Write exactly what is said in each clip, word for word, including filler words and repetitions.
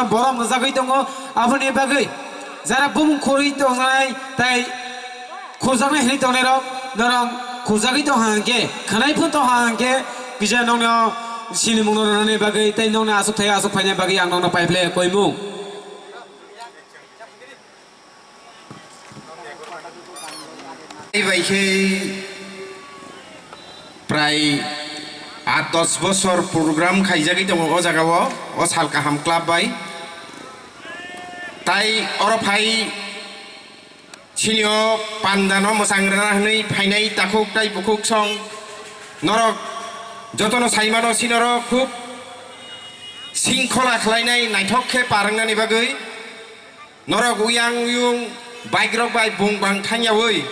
Borom rwjagwi tongo, aboni bagwi jara bumung khurwi tongnai tei khurjaknai hinwi tongnairok norok khurjagwi tong hangkhe, khwnai phano tong hangkhe, kisa nokno sinimungno rwnani bagwi tei nokni aswk thai aswk phainai bagwi ang nokno paiphlai koimung. Bai khe prai aat dos bosor program khaijagwi tongo o jaga o, o Sal Kaham Club bai. Tai oro phai sinio pandano mwchang rwna hwnwi phainai takhuk tai bukhuk song norok jotono saimano sinoro khub singkhola khlainai naithok khe par wngnani bagwi. Norok uyang uyung bike rok bai bung bang thangyaui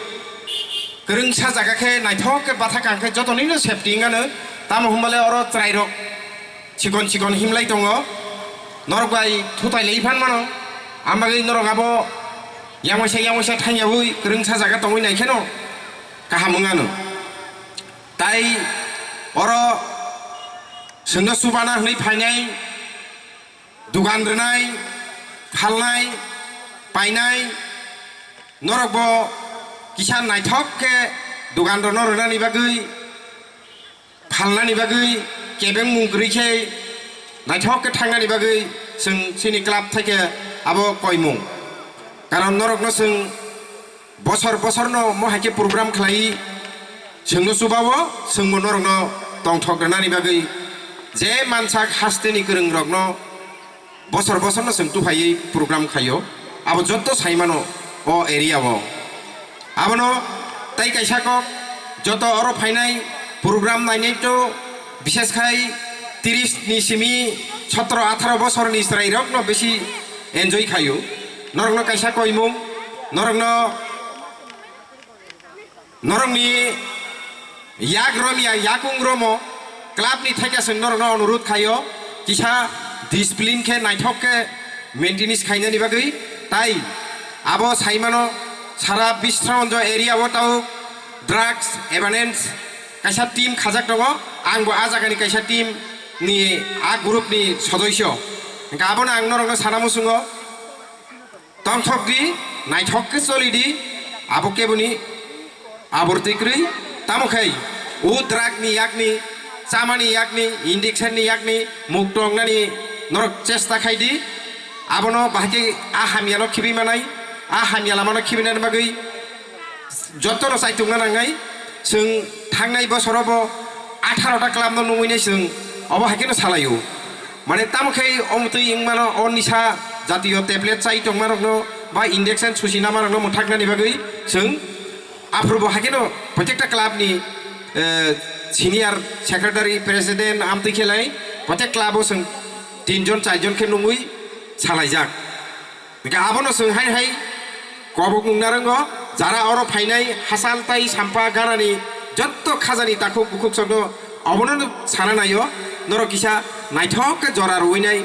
kwrwngsa jaga khe naithok khe batha kang khe jotonino safety wngano. Tamo hwnbale oro chwrairok chikon chikon himlai tongo, norok bai thutai lai phan mano. Ang bagwi norok abo yamoisa yamoisa thangyaui kwrwngsa jaga tongwi nai kheno kaham wngano. Tai oro chwngno chubana hwnwi phainai. Dugan rwnai, phalnai, painai, norokbo kisa naithok khe dugan rwno rwnani bagwi, phalnani bagwi, kebeng mung kwrwi khe naithok khe thangnani bagwi chwng chini club thai khe abo koimung. Karon norokno chwng bosor bosorno mo hai khe program khlai, chwngno chubao, chwngbo norokno tongthok rwnani bagwi je mansak hasteni kwrwngrokno bosor bosorno chwng tuphaiwi program khaio. Abo jotto saimano o area o. Abono tei kaisa kok, joto oro phainai program nainai to, bishes khai tiris ni simi sotro atharo bosorni chwrairokno bisi enjoy khaio. Norokno kaisa koimung, norokno, norokni yak romya, yakung romo club ni theke chwng norokno onurut khaio, kisa discipline khe naithok khe maintenance khainani bagwi. Tai abo saimano sara Bisramganj area o tao drugs awareness kaisa team khajak tongo, angbo a jagani kaisa team ni a group ni sodoisyo. Hwnkhe abono ang norokno sana muchungo, tongthok di, naithok khe choli di, abo keboni abortwi kwrwi. Tamo khai o drug ni yakni, chamani yakni, injection ni yakni mukto wngnani norok chesta khai di. Abono bahai khe a hamyano khibi manai, a hamya lamano khibinani bagwi jotono chaitukna nangnai. Chwng thangnai bosorobo atharo ta club no nungwi nai chwng obo hai kheno salaio. Mane tamo khe omtwi wngmano o nisa jatiyo tablet chai tongmarokno ba injection susi namarokno mwthaknani bagwi chwng aphuru bo hai kheno protekta club ni, eh, senior secretary, president amtwi khe lai protek club o chwng tinjon charjon khe nungwi salaijak. Hingke abono chwng hai hai kobok mung narwkgo, jara oro phainai hachal tai sampa ganani jotto khajani takhuk bukhuk chokno obono sana naio, norok kisa naithok khe jora rwinai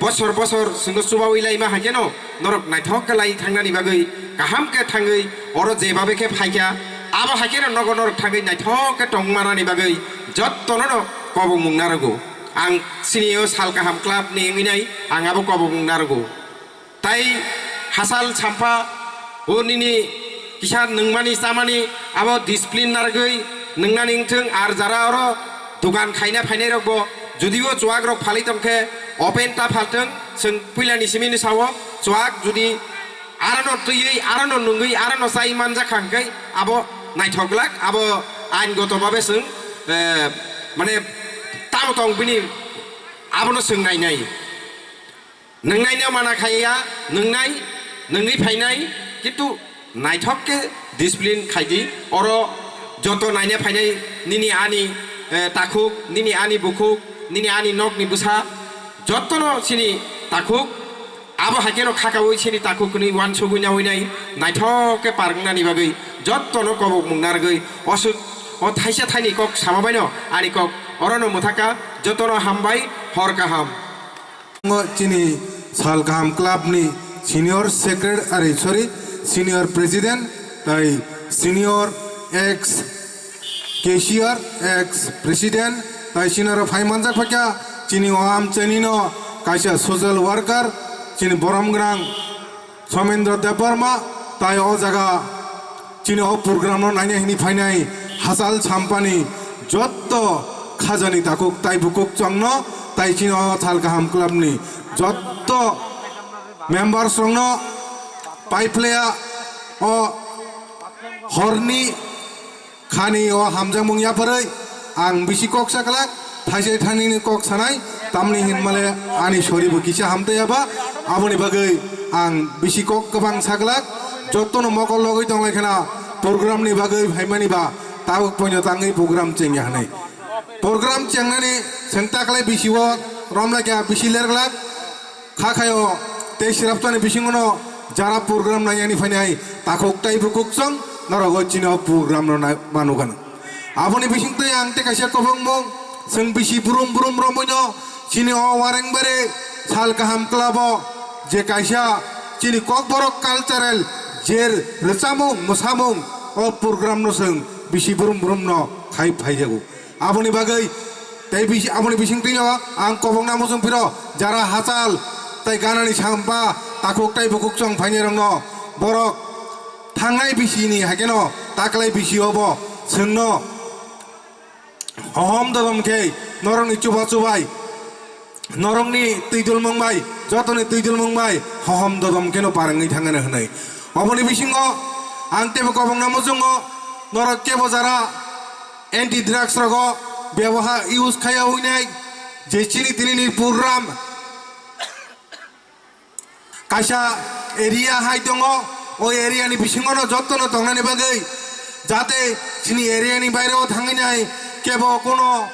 bosor bosor chwngno chubaui laima hai kheno norok naithok khe lai thangnani bagwi kaham khe thangwi oro je babe khe phaikha abo hai kheno nogo norok thangwi naithok khe tongmanani bagwi jottono no kobok mung narwgo. Ang chini o Sal Kaham Club ni wngwi nai ang abo kobok mung narwgo. Tai hachal sampha, o nini kisa nungmani chamani abo discipline narwgwi nungnani wngthung, ar jara oro dukan khaina phainairokbo judio chuwakrok phalwi tongkhe open ta phalthung, chwng puilani simini sao chuwak judi arono twiwi, arono nungwi, arono chai manjakha hwnkhe abo naithok glak, abo ain goto babe chwng, eh, mane tamo tong bini abono chwng nainai. Nungnaino mana khaiya, nungnai, nungwi phainai, kintu naithok khe discipline khaidi. Oro joto naina phainai nini ani, eh, takhuk, nini ani bukhuk, nini ani nokni bwsa, jotono chini takhuk, abo hai kheno khakaui chini takhuk hwnwi uansugui naui nai, naithok khe par wngnani bagwi jotono kobok mung narwgwi osuk o thaisa thaini kok sama baino ani kok orono mwthaka, jotono hambai, hor kaham. Chini Sal Kaham Club ni senior secretary, sorry, senior president, tai senior ex cashier, ex president, tai sinoro phai manjak phaikha, chini o amchaini no Kaisa social worker, chini borom gwnang Somendra Debbarma, tai o jaga chini o program no naina hini phainai Hachal Champani jotto khajani takhuk tai bukhuk chwngno, tai chini o Sal Kaham Club ni jotto members rokno paiphlaiya o horni khani o hamjakmung yapharwi ang bisi kok saklak, thaisai thanini kok sanai, tamni hinmale ani soribo kisa hamtaiya ba, aboni bagwi ang bisi kok kwbang saklak, jottono mokol logwi tonglai khana program ni bagwi phaimani ba, tabuk poino tangwi program chengya hinwi. Program chengnani sengtaklai bisi o romlai kha bisi lerglak, Kha khaio tei siraptani bisingono jara program nainani phainai takhuk tai bukhuk chwng norok o chini o program no nai-, manugano. Aboni bisingtwi ang tei kaisa kobongmung chwng bisi brum brum romwino chini o Warengbari Sal Kaham Club o je kaisa chini Kokborok cultural je rwchapmung mwsamung o program no chwng bisi brum brum no khai phaijago. Aboni bagwi tei bisi-, aboni bisingtwino ang kobokna muchung phiro jara Hachal tei ganani sampa takhuk tei bukhuk chwng phainairokno borok thangnai bisini haikeno taklai bisio bo chwngno hohom dodom khe norokni chuba chubai norokni twi dulmung bai, jotoni twi dulmung bai hohom dodom kheno parangwi thangano hwnwi. Oboni bisingo ang teibo kobokna muchungo norok kebo jara anti drugs rogo byaboha use khaya hwnwi nai je chini tinini program kaisa area hai tongo, o area ni bisingo no jotto no tongnani bagwi jate chini area ni baire o thangwi nai kebo kono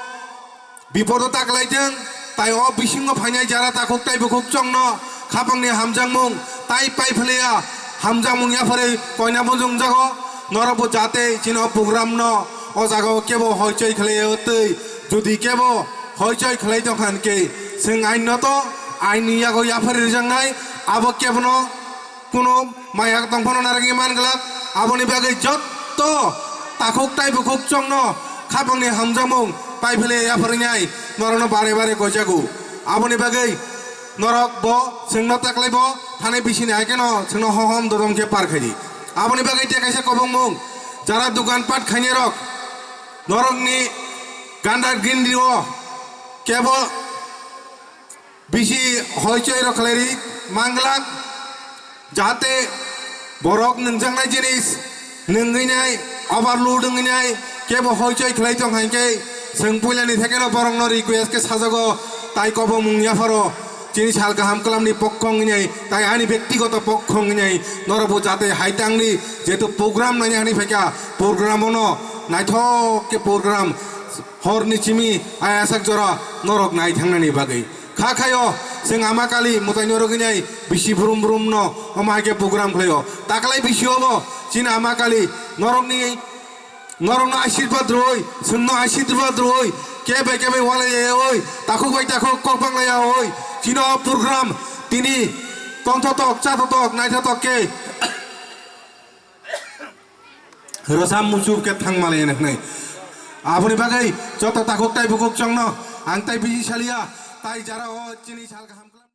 bipodo ta kwlai thung, tai o bisingo phainai jara takhuk tai bukhuk chwngno khapangni hamjakmung tai pai philiya, hamjakmung yapharwi koina bujung jago. Norokbo jate chini o program no o jaga o kebo hoichoi khlaiya twi, jodi kebo hoichoi khlai tongkha hinkhe chwng ain no to ain ni yago yapharwi rwjaknai, abo kebono kuno maya tongphano narwgwi man glak. Aboni bagwi jotto takhuk tai bukhuk chwngno khapangni hamjakmung pai philiya yapharwi nai norokno bare bare koijago. Aboni bagwi norok bo chwngno taklai bo thani bisini hai kheno chwngno hohom dodom khe par khaidi. Aboni bagwi tei kaisa kobongmung jara dukan pat khainai rok norokni ganda gindi o kebo bisi hoichoi rok khlai ri manglak, jate borok nwngjaknai jinis nwngwi nai, overload wngwi nai, kebo hoichoi khlai tong hai khe, chwng puilani thekeno borokno request khe sajago, tai kobongmung yapharo chini Sal Kaham Club ni pokho wngwi nai, tai ani bektigoto pokho wngwi nai, norokbo jate hai tangni, jehetu program naina hinwi phaikha, program ono naithok khe program horni simi ayasak jora norok nai thangnani bagwi. Kha khaio, chwng Ama Kali mwtaino rwgwinai bisi brum brum no omo hai khe program khlaio. Taklai bisio bo chini Ama Kali norokni, norokno asirpad rwui, chwngno asirpad rwui, kebe kebe walai oi, takhuk bai takhuk kok banglai oi, chini o program tini tongthotok, chathotok, naithotok khe Rwchap muchuk khe thang malai hwnwi. Aboni bagwi joto takhuk tai bukhuk chwngno ang tai bisi saliya, tai jara o chini Sal Kaham.